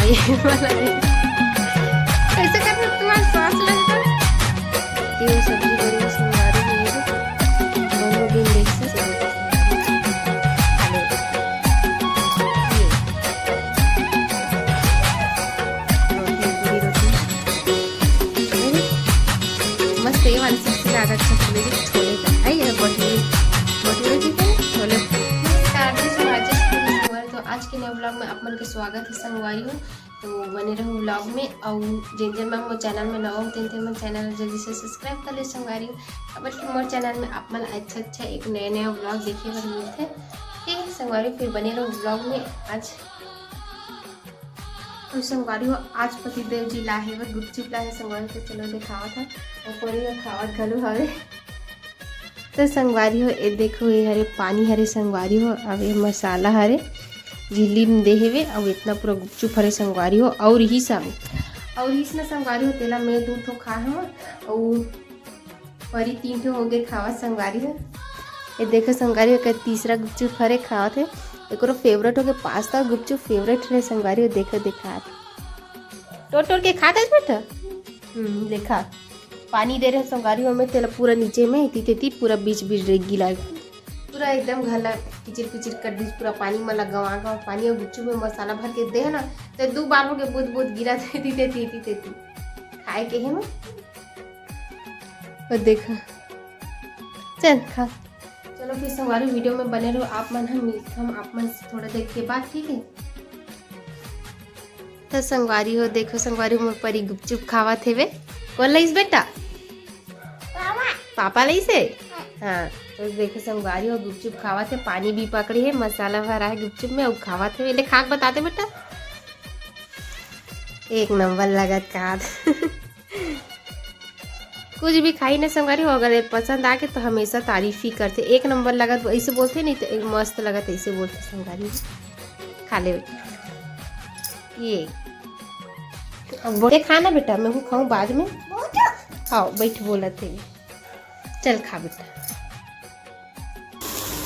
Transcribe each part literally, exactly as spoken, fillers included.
ये वाला देख। कैसे कर रहे तुम्हारे सांस लगता? ये सब्जी बड़ी संगवारी है। दोनों दिन देख से रोटी, पूरी रोटी। मस्त, ये वाली सब्जी ज्यादा अच्छा लगेगी। छोले का, आई है भटूरे, भटूरे की है, छोले। नमस्कार, this is Rajesh Kumar। तो आज के नए vlog में आप मन के स्वागत है संगवारी हो। तो बने रहो vlog में, और जिन जिन मन मोर channel में नवा हो, तेन तेन मन channel जल्दी से subscribe कर ले संगवारी हो। अब कि मोर channel में आप मन अच्छा अच्छा एक नया नया vlog देखे बर मिलथे। ठीक है संगवारी, फिर बने रहो vlog में। आज तो संगवारी हो, आज पतिदेव जी लाहे बर गुपचुप लाहे संगवारी, तो चलो दिखावत है। और कोरी खावत घलो हवे। तो संगवारी हो, ये देखो, ये हरे पानी हरे संगवारी हो, अब ये मसाला हरे झिल्ली में दे हेवे, अब इतना पूरा गुपचुप हरे संगवारी हो, और ही सब, और ही ना संगवारी हो, तेला मैं दू ठो खा हूँ, और परी तीन ठो हो गए खावा संगवारी हो। ये देखो संगवारी हो, एकर तीसरा गुपचुप हरे खावत है, एकरो favourite हो गए पास्ता गुपचुप favourite है संगवारी हो, देखो दिखात। टोर टोर के खात है बेटा। हम्म, देखा, पानी दे रहे संगवारी हो, मैं तेला पूरा नीचे में एती तेती पूरा बीच बीच रे गिला, पूरा एकदम घला किचिर पिचिर कर दीस, पूरा पानी में लगा गवा पानी और गुपचुप में मसाला भर के दे है ना, तो दो बार हो गए बूद बूद गिरा तेती तेती तेती तेती। खाए के है मैं। और देखा, चल खा। चलो फिर संगवारी video में बने रहो, आप मन हम मिलथम आप मन से थोड़ा देर के बाद, ठीक है। तो संगवारी हो, देखो संगवारी हो, मोर परी गुपचुप खावत हेवे। कौन लाइस बेटा? पापा लाइस हे। हाँ, तो देखो संगवारी हो, गुपचुप खावत हे, पानी भी पकड़ी है, मसाला भरा है गुपचुप में, और खावत हेवे। ले खा के बता दे बेटा, एक नंबर लगत का। कुछ भी खाई ना संगवारी हो, अगर ये पसंद आके तो हमेशा तारीफ ही करथे। एक नंबर लगत ऐसे बोलथे, नहीं तो एक मस्त लगत ऐसे बोलथे संगवारी। खा ले बेटा, ये अब बोले खा ना बेटा, मैं हूँ खाऊँ बाद में। खाओ, बैठ बोलत हे। चल खा बेटा।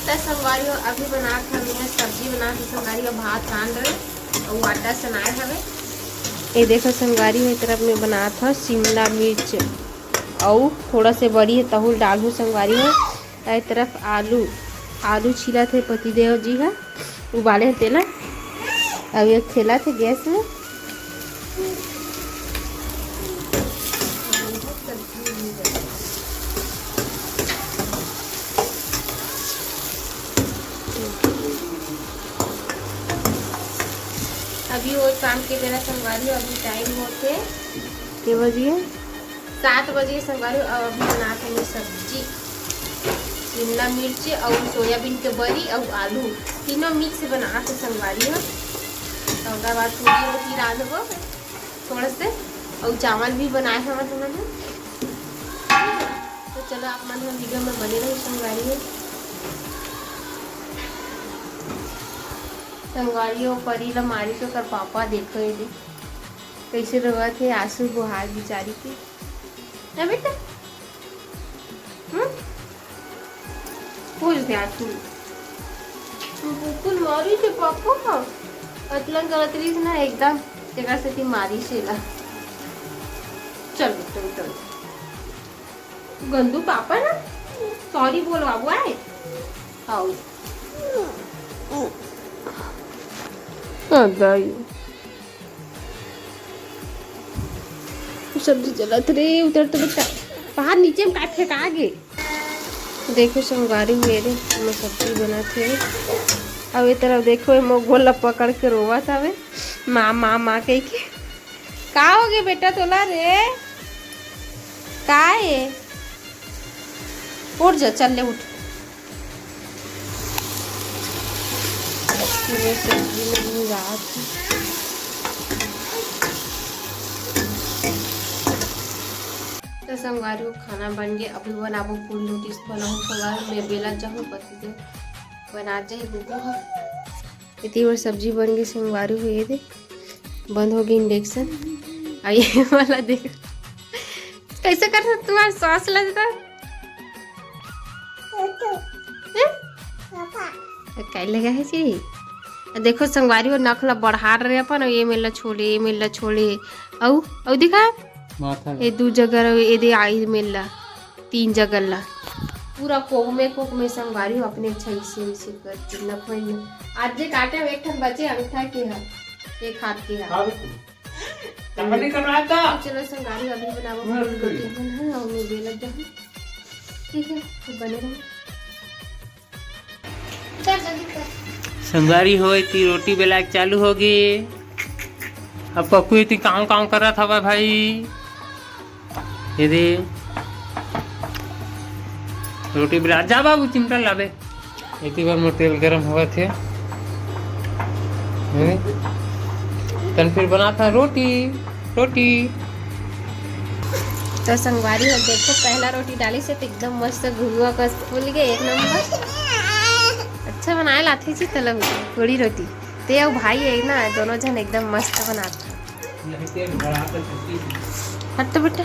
त संगवारी हो, अभी बनात हवे, सब्जी बनात हे संगवारी हो, भात रांध रहे और आटा सनाए हवे। ये देखो संगवारी हो, एक तरफ में बनात हो शिमला मिर्च और थोड़ा से बड़ी है तहुल डालहु संगवारी हो। ए तरफ आलू, आलू छीलत हे पतिदेव जी ह, उबाले हे तेला, अब ये खेलत हे गैस में। अभी वो शाम के बेरा संगवारी हो, अभी टाइम होथे के बजिए? सात बजे संगवारी हो। अभी बनात हन सब्जी, शिमला मिर्च और सोयाबीन के बरी और आलू, तीनों मिक्स बनात हन संगवारी हो। तो ओकर बाद पूरी रोटी रांधबो थोड़ा से, और चावल भी बनाए हवन हमन ह। तो चलो आप मन ह video में बने रहो संगवारी हो। संगवारी हो, परी ला मारिस ओकर पापा, देखो ये दे कैसे रोवत हे, आंसू बोहाय बिचारी के। ना बेटा? हम्म? पूछ दे आंसू। बिल्कुल मारिस हे पापा। अतलन गलत रहीस ना एकदम, तेकर सेती मारिस हे ला। चल बेटा, उतर। गंदू पापा ना, सॉरी बोल बाबू, आए। आओ। आ गई। सब्जी जलत रे, उतर तो बेटा। बाहर नीचे में का फेंका गे? देखो संगवारी हो, ये दे, मैं सब्जी बनात हे। अब ये तरफ देखो, ये मोर गोड़ ला पकड़ के रोवत हवे, माँ, माँ, माँ कह के। का हो गे बेटा तोला रे? का ए? उठ जा, चल ले उठ। ये सब्जी में भी रात। तो संगवारी हो, खाना बन गया। अभी बनाबो पूरी रोटी, बनाऊँ संगवारी, मैं बेला जाऊँ, पति देव बना जाए गुगू ह। इतनी बड़ सब्जी बन गई संगवारी हो, ये दे। बंद हो गई इंडक्शन। आ ये वाला देख, कैसे कर सकते तुम्हारा सांस लगता है? हैं? काई लगा है जी? देखो संगवारी हो, नख ला बढ़ा रहे अपन, अउ ये मेर ला छोले, ये मेर ला छोले, अउ, अउ दिखा, माथा ये दू जगह, ये दे आई मेर ला, तीन जगह ला, पूरा कोहमे, कोहमे संगवारी हो, अपने अच्छा इसे, इसे करके नखोई में। आज जे काटे, एक ठन बचे अंगठा के हा, एक हाथ के हा। हाँ, बिल्कुल। तब नहीं कर रहा था। चलो संगवारी, अभी बनाओ, हाँ, बिल्कुल। दो तीन ठन है, और मैं बेलत जाऊँ। ठीक है, तो बने रहो। संगवारी हो, इतनी रोटी बेला के चालू होगे। अब पप्पू इतनी काम काम करत हवय भाई। ये दे रोटी बेला, जा बाबू चिमटा लाबे। इतनी बार मोर तेल गरम होवत हे। ये दे। तन फिर बनात हे रोटी, रोटी। तो संगवारी हो देखो, पहला रोटी डाली से तो एकदम मस्त घुरुआ कस फूल गए, एक नंबर। अच्छा बनाए लाथे जी तलब पूड़ी रोटी। ते अउ भाई है ना, दोनों जन एकदम मस्त बनाते। नहीं, तेल भरा के छुट्टी। हट तो बेटा।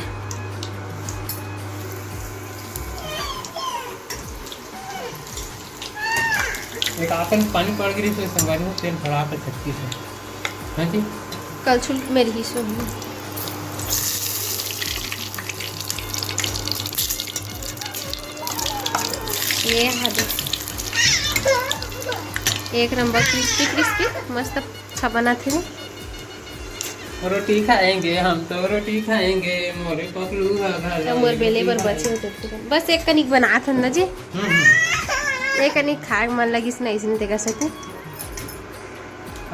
एक आकन पानी पड़ गिरी तो संगवारी हो, तेल भरा के छुट्टी से। हाँ जी। कल छुल मेरी ही सो। ये हा दे। एक नंबर crispy crispy, मस्त अच्छा बना थे। रोटी खाएंगे हम तो, रोटी खाएंगे, मोरे पकलू हा घर तो मोर आएंगे, बेले बर रोटी बचे हो तो। बस एक कनिक बना थन ना जी। हम्म, हम्म। एक कनिक खाए मन लगिस ना, इसने तेकर सेती।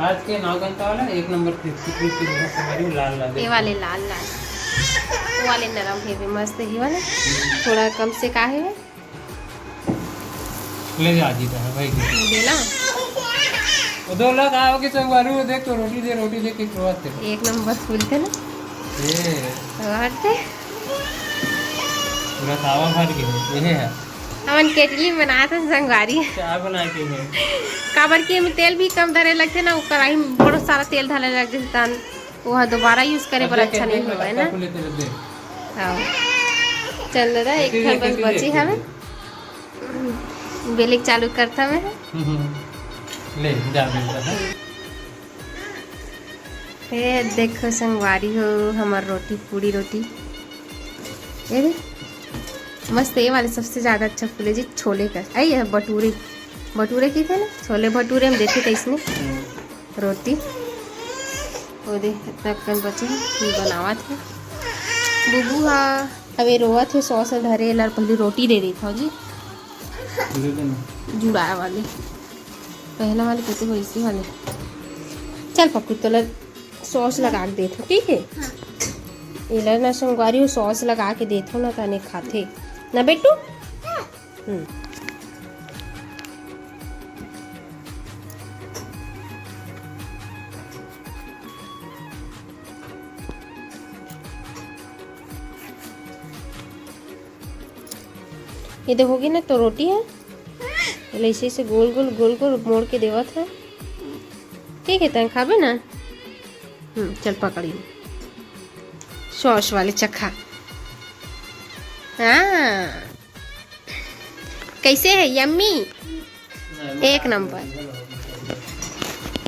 आज के नौ घंटा वाला एक नंबर crispy crispy, देखो संगवारी हो, लाल लाल ये देखो। वाले लाल लाल, वो वाले नरम हेवे, मस्त हे वाले। थोड़ा कम से का हेवे? ले जा जी, तो है भाई के। दे ना। वो दो लाख आओगे संगवारी हो, देख तो रोटी दे, रोटी दे के खवाते। एक नंबर फूलते ना। ए। खवाते। पूरा तावा भर के ये है। हमन केटली बनात हन संगवारी। चाय बना के है। काबर कि एमे तेल भी कम धरे लगथे ना, उ कढ़ाई में बड़ा सारा तेल धरे लग जथे, तन वो ह दोबारा use करे बर अच्छा नहीं होवय ना। हाँ। चल दादा, एक ठन बस बचे हवे। बेले के चालू करता मैं। हम्म, हम्म। ले, जा, बेल जा, हाँ। ए, देखो संगवारी हो, हमर रोटी, पूड़ी रोटी। ये दे, मस्त, ये वाले सबसे ज्यादा अच्छा फूले जी, छोले का। आई है बटूरे, बटूरे की थे ना, छोले भटूरे हम देखे थे इसने। हम्म। रोटी, वो दे, इतना कन बचे हे, बनावत हे। बुबू हा, अबे रोवत हे, सॉस धरे ला, पहले रोटी दे देत हव जी। दे देना। जुड़ाए वाले। पहला वाले कैसे बोले, इसी वाले। चल पप्पू, तोला सॉस लगा के देत हूँ, ठीक है? हाँ। एला ना संगवारी हो, सॉस लगा के देत हूँ ना, तने खाथे ना बेटू। हम्म। ये देखोगे ना, तो रोटी है, एला ऐसे ऐसे गोल गोल गोल गोल मोड़ के देवत है। ठीक है, तैं खाबे ना। हम्म, चल पकड़ी सॉस वाले चखा। हाँ, कैसे है? यम्मी। एक नंबर।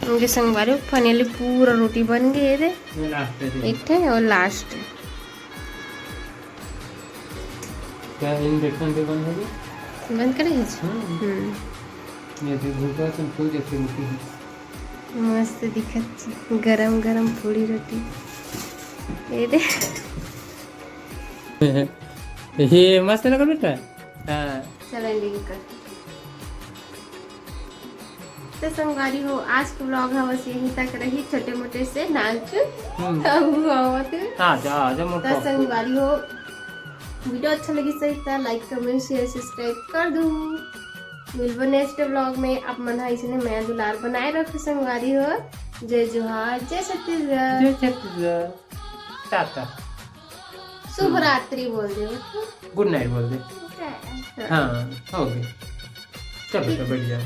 उनके संगवारी finally पूरा रोटी बन गए थे। ये लास्ट है। एक ठे और लास्ट। क्या इंडक्शन पे बंद हो गया? बंद करे है? हम्म। हम्म। ये भी भूखा तो फूल जैसी रोटी है। मस्त दिखत, गरम गरम पूड़ी रोटी। ये दे। ये मस्त लगा बेटा। हाँ। चल ending कर। तो संगवारी हो, आज के vlog ह बस यहीं तक रही, छोटे मोटे से नानचुन। हम्म। अब आवत है। हाँ, जा, जा, मोर तो पापा। संगवारी हो, video अच्छा लगी सही तो like, comment, share, subscribe कर दू। मिलबो next vlog में। आप मन ह इसने मया दुलार बनाए रखो संगवारी हो। जय जोहार, जय छत्तीसगढ़। जय छत्तीसगढ़। टाटा। शुभ रात्रि बोल दे। गुड नाइट बोल दे। हाँ। हाँ, हो गया। चलो, तो बैठ जाओ।